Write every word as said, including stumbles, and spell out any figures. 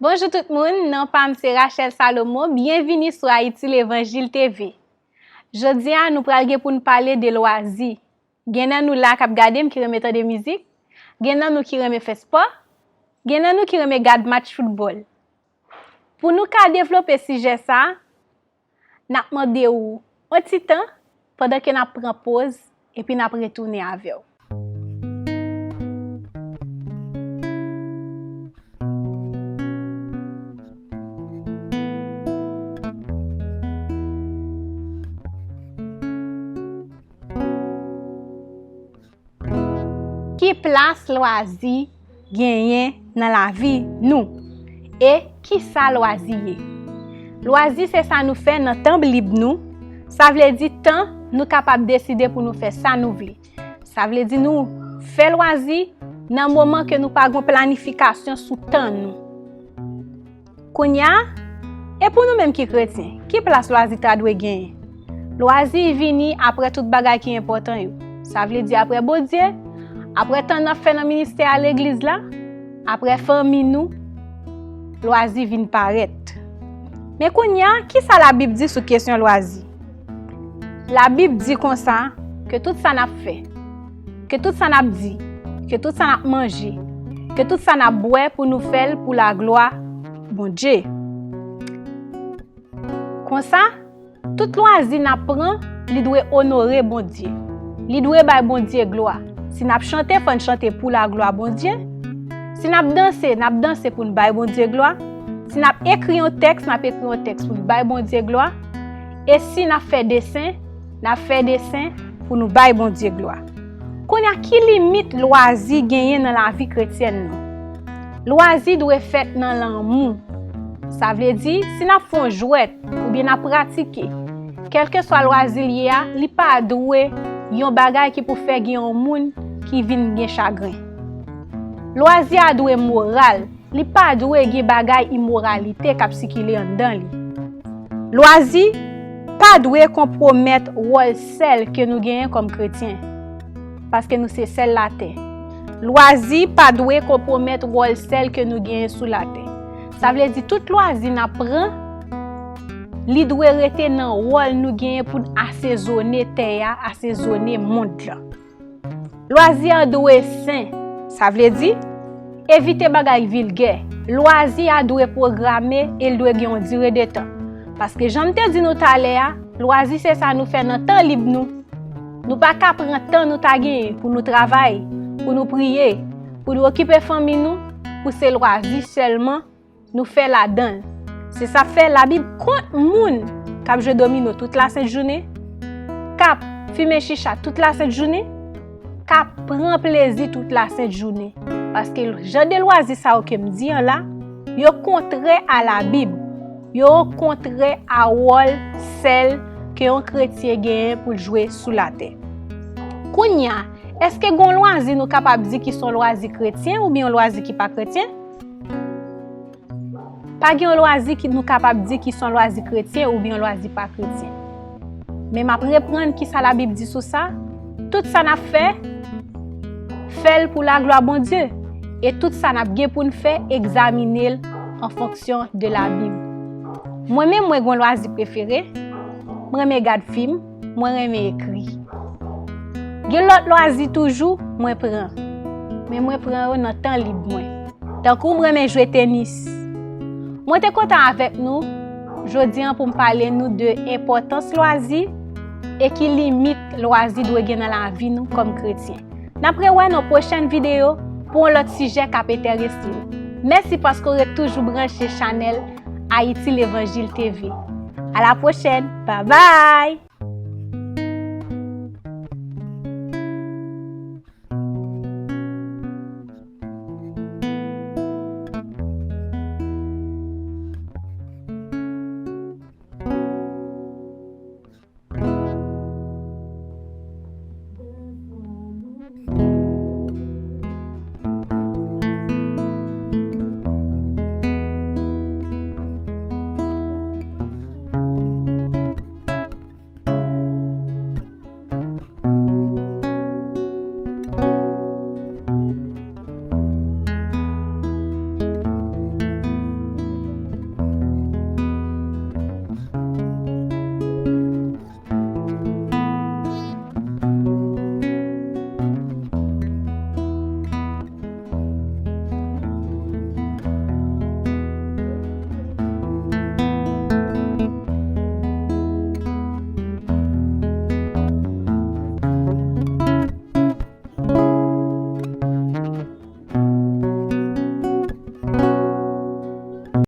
Bonjou tout moun, non pa m se Rachel Salomon, byenvini sou Ayiti Levanjil T V. Jodi a, nou pral gen pou n pale de lwazi. Gen nan nou la k ap gade m ki renmen tande mizik, gen nan nou ki renmen fè spò, gen nan nou ki renmen gad match foutbòl. Pou nou ka devlope sijè sa a, n ap mande w yon ti tan pandan ke n ap pran poz epi n ap retounen avè w. Ki plas lwazi genyen nan lavi nou? E kisa lwazi ye? Lwazi se sa nou fè nan tan lib nou, sa vle di tan nou kapab deside pou nou fè sa nou vle. Sa vle di nou fè lwazi nan moman ke nou pa gen planifikasyon sou tan nou. Kounye a, e pou nou menm ki kretyen, ki plas lwazi ta dwe genyen? Lwazi vini apre tout bagay ki enpòtan yo. Sa vle di apre Bondye, apre tan n ap fè nan ministè a legliz la, apre fanmi nou, lwazi vin parèt. Men kounye a, kisa Labib di sou kesyon lwazi? Labib di konsa, ke tout sa n ap fè, ke tout sa n ap di, ke tout sa n ap manje, ke tout sa n ap bwè pou nou fè l pou laglwa Bondye. Konsa, tout lwazi n ap pran, li dwe onore Bondye. Li dwe bay Bondye glwa. Si n ap chante, fò n chante pou laglwa Bondye. Si n ap danse, n ap danse pou n bay Bondye glwa. Si n ap ekri yon tèks, n ap ekri yon tèks pou n bay Bondye glwa. E si n ap fè desen, n ap fè desen pou nou bay Bondye glwa. Kounye a, ki limit lwazi genyen nan lavi kretyèn nou? Lwazi dwe fèt nan lanmou. Sa vle di, si n ap fè yon jwèt oubyen n ap pratike, kèlkeswa lwazi l ye a, li pa dwe yon bagay ki pou fè gen yon moun ki vin gen chagren. Lwazi a dwe moral. Li pa dwe gen bagay imoralite k ap sikile anndan li. Lwazi pa dwe konpwomèt wòl sèl ke nou genyen kòm kretyen, paske nou se sèl latè. Lwazi pa dwe konpwomèt wòl sèl ke nou genyen sou latè. Sa vle di tout lwazi n ap pran, li dwe rete nan wòl nou genyen pou n asezone tè a, asezone mond lan. Lwazi a dwe sen, sa vle di, evite bagay vilgè. Lwazi a dwe pwograme e l dwe gen yon dire de tan. Paske jan m te di nou talè a, lwazi se sa nou fè nan tan lib nou. Nou pa ka pran tan nou ta genyen pou nou travay, pou nou priye, pou nou okipe fanmi nou, pou se lwazi sèlman nou fè ladan l. Se sa k fè Labib kont moun k ap jwe domino tout lasent jounen, k ap fimen chicha tout lasent jounen, k ap pran plezi tout lasent jounen. Paske jan de lwazi sa yo ke m di an la, yo kontrè a Labib. Yo kontrè a wòl sèl ke yon kretyen genyen pou l jwe sou latè. Kounye a, èske gen yon lwazi nou kapab di ki se yon lwazi kretyen oubyen yon lwazi ki pa kretyen? Pa gen yon lwazi ki nou kapab di ki se yon lwazi kretyen oubyen yon lwazi pa kretyen. Men m ap reprann kisa Labib di sou sa. Tout sa n ap fè, fè l pou laglwa Bondye. E tout sa n ap gen pou n fè, egzamine l an fonksyon de Labib. Mwen menm, mwen gen yon lwazi prefere. Mwen renmen gad fim, mwen renmen ekri. Gen lòt lwazi toujou, mwen pran. Men mwen pran yo nan tan lib mwen. Tankou m renmen jwe tenis. Mwen te kontan avèk nou jodi a pou m pale nou de enpòtans lwazi e ki limit lwazi dwe gen nan lavi nou kòm kretyen. N ap rewè nan pwochèn videyo pou yon lòt sijè k ap enterese w. Mèsi paske w ret toujou branche chanèl Ayiti Levanjil T V. A la pwochèn. Babay!